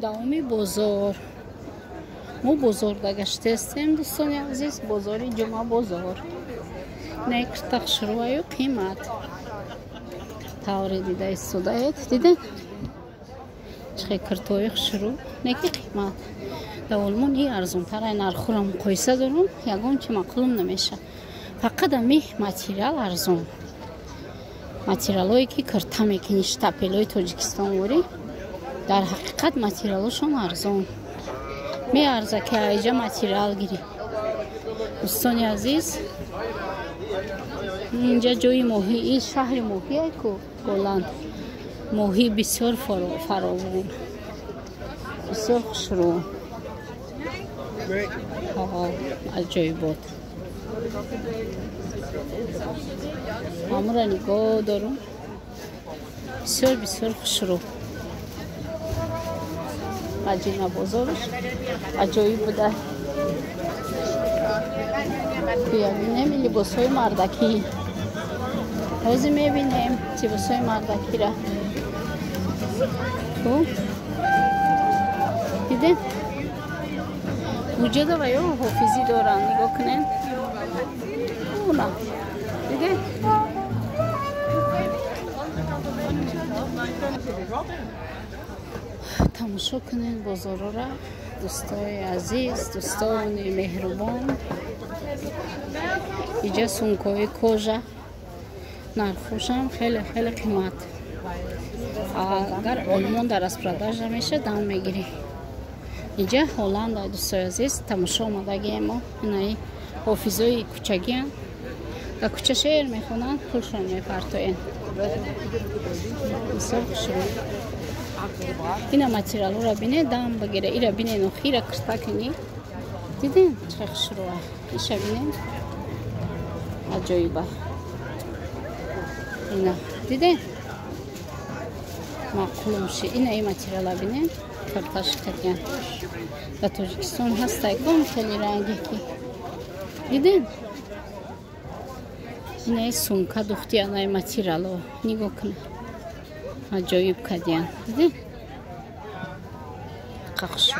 Давоми бозор. Мо бозорда гаштаистем, дӯстони азиз, бозори Ҷума бозор. Инаи кирта хушрӯаю қимат. Тавре дида истодаед, дидед? Чӣ хел киртои хушрӯ, не ки қимат. Дар Олмон и арзонтар, ай нархҳоро муқоиса дорум, ягон чи маъқулум намеша. Фақат ами материал арзон. Материалҳое ки кирта мекунӣ, штапелҳои Тоҷикистон ворӣ, дар ҳақиқат материалҳошон арзон. Меарза ки айҷа материал гирӣ. Дӯстони азиз, инҷа ҷои моҳӣ, ин шаҳри моҳӣ ку Голланд. Моҳӣ бисёр фаровон, бисёр хушрӯ. Аҷоибот. Ҳамура нигоҳ дорум. Бисёр бисёр хушрӯ. Маҷина бозораш аҷоиб буда. Бинем либосҳои мардакӣ. Ҳозир мебинем либосҳои мардакира. Хуб, дидем? Уҷада ва ё ҳофизӣ доранд, нигоҳ кунед. Уна дидем? Тамошо кунед бозорора, дӯстои азиз, дӯстони меҳрубон. Иҷа сумкаҳои кожа, нархҳошам хеле хеле қимат. Агар Олмон дар распродажа меша, дам мегирӣ. Иҷа Ҳолланда, дӯстои азиз, тамошо омадагием мо. Инаи ҳофизои кӯчагианд, дар кӯча шеър мехонанд, пулшон мепартоянд. Бисёр хушрӯ. Ина материалҳоро бинед, дам бигира. Ира бинед, охира кирта кунӣ. Дидем чӣ хушрӯа. Иша бинед, аҷоиба. Ина дидем, маъқулум ши. Ина ин материала бинед, кирташ кардиян. Дар Тоҷикистон ҳастай ком хеле ранге ки. Дидем? Инаи сумка духтиян, ай материало. Нигоҳ кунед. Аҷоиб кардиян. Дидем? Қахш.